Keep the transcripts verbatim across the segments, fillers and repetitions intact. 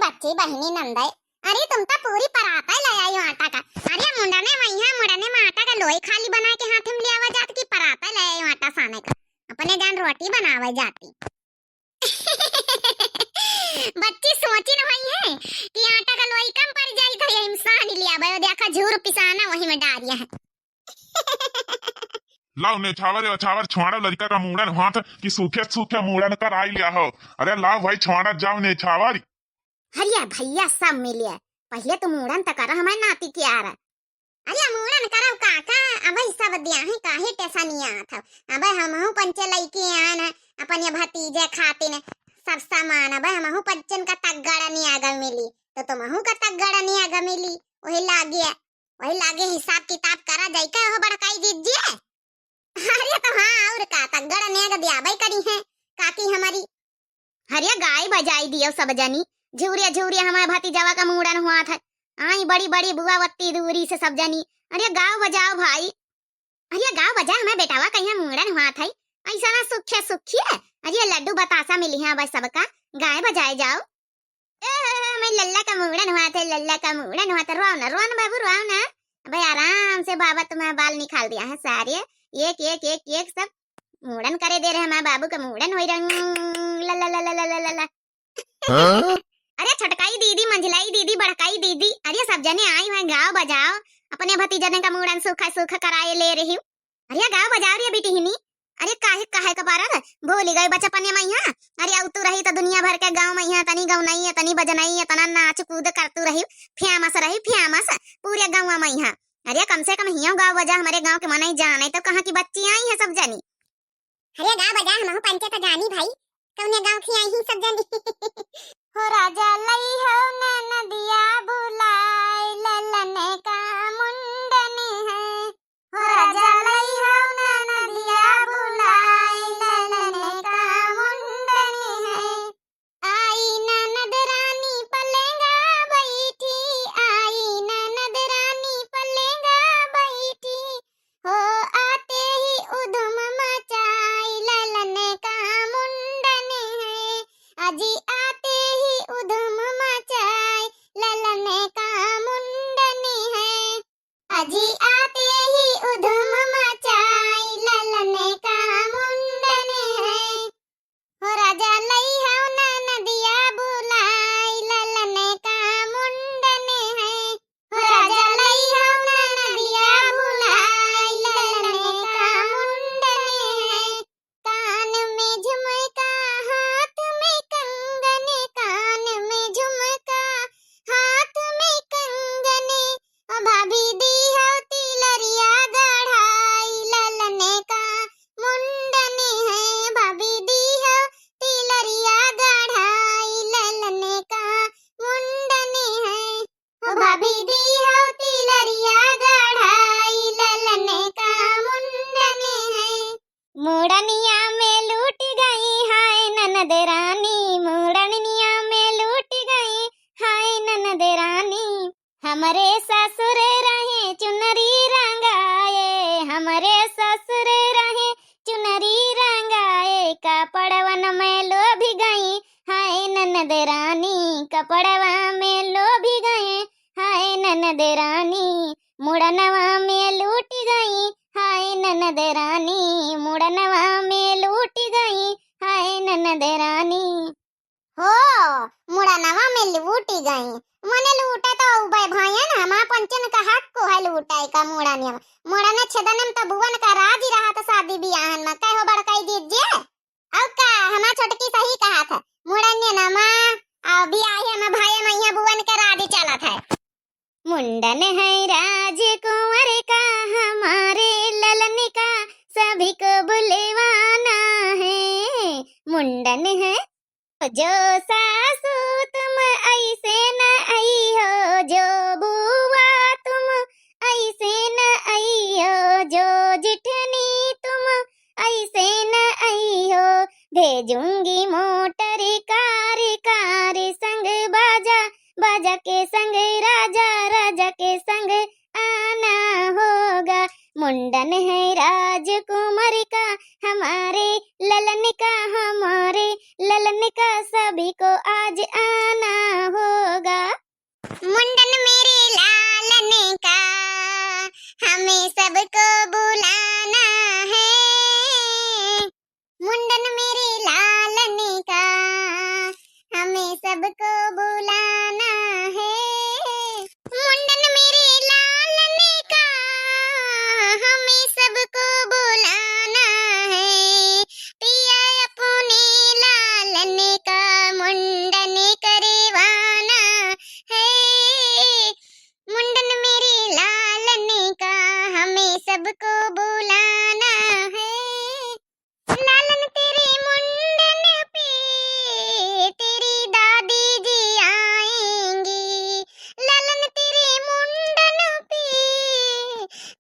बच्ची, बहिनी, नंदई, अरे तुम तो पूरी परात लै आयो आटा का। अरे मुंडने वहियाँ, मुंडने मा आटा का लोई खाली बनाए के हाथ मा लियावा जात कि परात लै आयो आटा साने का। अपने जान रोटी बनावे जाती। बच्ची सोची न होइहैं कि आटा का लोई कम पड़ जाई तो यही मा सानी लियावे, देखा झूर पिसाना वही मा डारिया है। लाओ नेछावर, नेछावर, छोड़ा लड़का का मूड़न होत कि सूखे सूखे मूड़न कराई लिया हो। अरे लाओ भाई, छोड़ा जाओ नेछावर। अरे भैया, सब मिलिया, पहिले तो मूड़न त करा हमारे नाती के यार। अरे मूड़न करब काका, अबे सब दिया है, काहे टेसनियात हो। अबे हमहू पंचे लइके आन, अपने भतीजे खातिन सब सामान, अबे हमहू पंचन का तगड़ा नियागा मिली, तो तुमहू का तगड़ा नियागा मिली। वही लागे, वही लागे हिसाब किताब करा जाइके हो बड़काई दीजिए। अरे तो हाँ, और का, तगड़ा नेग दियाबै करिहैं काकी हमारी। अरे गाय बजाई दियो सब जनी, झूरिया झूरिया हमारे भतीजावा का मूड़न होत है। आई बड़ी बड़ी बुआ वत्ती दूरी से सब जनी, अरे गाओ बजाओ भाई, अरे गाओ बजा, हमारे बेटावा कहिया मूड़न होत है, ऐसा ना सुखिया सुखिया, अरे लड्डू बतासा मिलिहैं बस सबका, गाय बजाए जाओ। ए, ए, ए, मैं लल्ला का मूड़न होत है, लल्ला का मूड़न होत है। रोओ ना, रोओ ना बाबू, रोओ ना। अबे आराम से बाबा तुम्हारा बाल निकाल दिया है सारे। एक, एक, एक, एक सब मूड़न करे दे रहे हैं, हमारे बाबू का मूड़न होई रहा। ला, ला, ला। हाँ? अरे छोटकाई दीदी, मंझलाई दीदी, बड़काई दीदी, अरे सब जने आई हैं, गाओ बजाओ, अपने भतीजने का मूड़न सूखा सूखा कराए ले रही हूँ। अरे गाओ बजाओ रे बिटिहिनी। अरे काहे, काहे का बारत? भूली गई बचपन मइहाँ। अरे अउतू रही तो दुनिया भर के गाँव मइहाँ तनी गवनई, तनी बजनई, तना नाच कूद करतू रही, famous रही, famous पूरे गाँव मइहाँ। अरे कम से कम हियों गाओ बजा, हमारे गाँव के मनई जाने तो कहाँ की बच्ची आई है सब जनी। अरे गाओ बजा, हमहू पंचे तो जानी भाई, कौने गाँव की आई ही सब जनी। हो राजा लई हो ननदिया बुलाई, ललन का मुंडन है। हो राजा लई हो ननदिया बुलाई, ललन का मुंडन है। आई ननद रानी पलेंगा बैठी, आई ननद रानी पलेंगा बैठी। हो आते ही उधम मचाई, ललन का मुंडन है। अजी आते ही उधम मचाई, ललन का मुंडन है। अजी आते ही उधम मचाई, ललन का मुंडन है। हो राजा लई हो ननदिया बुलाई, ललन का मुंडन है। हो राजा लई हो ननदिया बुलाई, ललन का मुंडन है। कान में झुमका, हाथ में कंगन, कान में झुमका, हाथ में कंगन। ओ भाभी दी हो तिलरिया गढ़ाई, ललन का मुंडन है। भाभी दी हो तिलरिया गढ़ाई, ललन का मुंडन है। ओ भाभी दी हो तिलरिया गढ़ाई, ललन का मुंडन है। मुड़निया में लूट गई हाय ननद रानी, मुड़निया में लूट गई हाय ननद रानी। हमरे ससुर रहे चुनरी रंगाए, हमरे ससुर रहे चुनरी रंगाए, कपड़वन में लोभ गई हाय ननद रानी, कपड़वा में लोभ गई हाय ननद रानी। मुड़नवा में लूट गई हाय ननद रानी, मुड़नवा में लूट गई हाय ननद रानी। हो, मुड़नवा में लूट गई, मने लूटे तो उबे भयन, हमा पंचन का हक को है लूटे का मुड़निया। मुड़न छेदन में तो बुअन का राज रहा तो शादी बियाहन में, कहो बड़काई दीजिए। और का, हमार छोटकी सही कहत है, मुड़निया नमा, आ बियाहे में भाई मइया बुअन के राज चलत है। मुंडन है राजकुंवर का, हमारे ललन का, सभी को बुलवाना है। मुंडन है। जो सासू तुम ऐसे न आई हो, जो बुआ तुम ऐसे न आई हो, जो जिठनी तुम ऐसे न आई हो, भेजूंगी मोटर कार, कार संग बाजा, बाजा के संग राजा, राजा के संग आना होगा। मुंडन है राजकुमार का, हमारे ललन का, हमारे ललन का, सभी को आज सबको बुलाना है। मुंडन मेरे लालन का हमें सबको बुलाना है। पिया अपने लालन का मुंडन करवाना है। मुंडन मेरे लालन का हमें सबको बुलाना है। लालन तेरे मुंडन पे तेरी दादी जी आएंगी। लालन तेरे मुंडन पे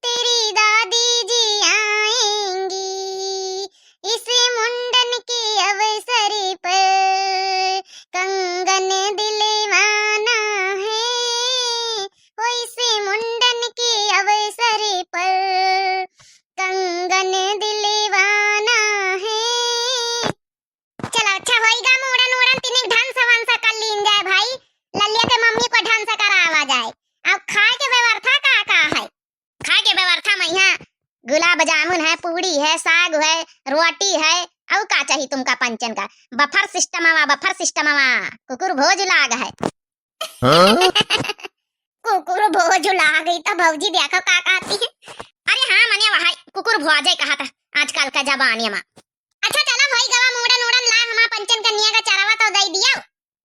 तेरी दादी जी आएंगी। इस मुंडन के अवसर पर कंगन दिलवाना है। ओ इस मुंडन के अवसर पर कंगन दिलवाना है। चला, अच्छा होइगा, मुड़न उड़न तिनिक ढंग से वंसा कर लीन जाए भाई, ललिया के मम्मी को ढंग से करावा जाए। अब खाए के व्यवस्था का का है? खाए के व्यवस्था में यहाँ गुलाब जामुन है, पूड़ी है, साग है, रोटी है, और का चाहिए तुमका पंचन का? बफर सिस्टम आवा, बफर सिस्टम आवा, कुकुर भोज लाग है। हाँ? कुकुर भोज लाग है तो भौजी देखो का कहती है। अरे हाँ, मने वहाई कुकुर भोजे कहा था आजकल का जमाने में। अच्छा चला भाई गवा, मुड़न उड़न ला, हमार पंचन का नेग अचरवा तो दे दियो।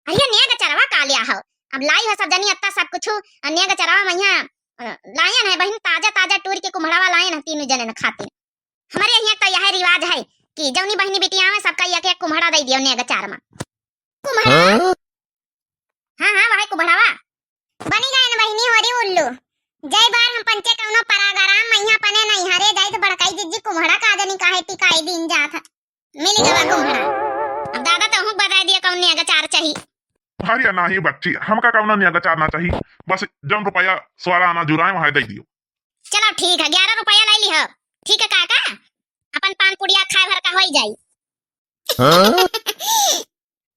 अरे नेग अचरवा का लिया हो, अब लाई हो सब जनी अत्ता सब कुछ, आ नेग अचरवा मैया, अ, लायन है बहिन, ताजा ताजा टूर के कुम्हड़ावा लायन है तीनों जने न खातिर। हमरे यहाँ तो यह रिवाज है कि जौनी बहिनी बिटिया आवे सबका एक एक कुम्हड़ा दे दियो नेग अचार में। कुम्हड़ा? हाँ? हाँ, हाँ, वही कुम्हड़ावा। बनी गए न बहिनी होरी उल्लू। जय बार हम पंचे कौनो परागराम मैया पने नहीं हरे जाई तो बड़काई जिज्जी कुम्हड़ा का जनी काहे टिकाई दीन जात है। मिल गवा कुम्हड़ा। अब दादा तो हूँ बताई दिया कौन नेग अचार चाही। अरे नहीं बच्ची, हमका कौनो नेग अचार ना चाही, बस जौन रुपया स्वारा आना जुराए वहाँ दे दियो। चलो ठीक है, ग्यारह रुपया ले ली हो। ठीक है काका, अपन पान पुड़िया खाए भर का होई जाई। हाँ?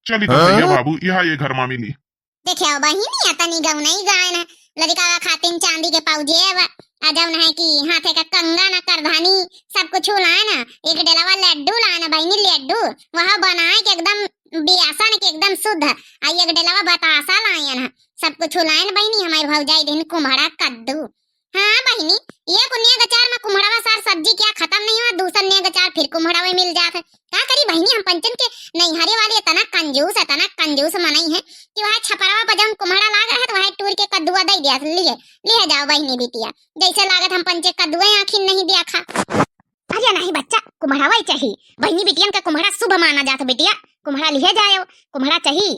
चली तो भैया बाबू, यहाँ ये घर मा मिली। देखियो बहिनी, अतनी गौनई गायन, लड़का खातिन चांदी के पाउजेब, आ जौन है कि हाथे का कंगन, करधनी, सब कुछ लान, एक डेलवा लड्डू लान बहिनी, लड्डू, वह बनाए के एकदम बेसन के एकदम शुद्ध, आ एक डेलवा बतासा लायन है, सब कुछ लायन बहिनी, हमारी भौजाई दिन कुम्हड़ा कद्दू। हाँ बहिनी, ये को नेग अचार में कुम्हड़वा सार सब्जी क्या खत्म नहीं हुआ, दूसर नेग अचार फिर कुम्हड़वा मिल जात है। का करी बहिनी, हम पंचन के नैहरे वाले इतना कंजूस, इतना कंजूस मनई है कि वह छपरवा पर जौन कुम्हड़ा लाग रहा है तो वह टूर के कद्दुआ दे दिया, लिए, लिए जाओ बहिनी बिटिया, जैसे लागत हम पंचे कद्दुआ आँखिन नहीं देखा। अरे नहीं बच्चा, कुम्हड़वा ही चाहिए, बहिनी बिटियन का कुम्हड़ा शुभ माना जात बिटिया, कुम्हड़ा लिए जाओ, कुम्हड़ा चाहिए।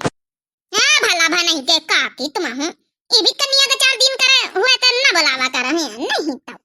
हाँ भला भा नहीं के काकी तुम हूँ, ई भी कन्या के चार दिन करे हुए तो न बुलावा कर है, नहीं तो।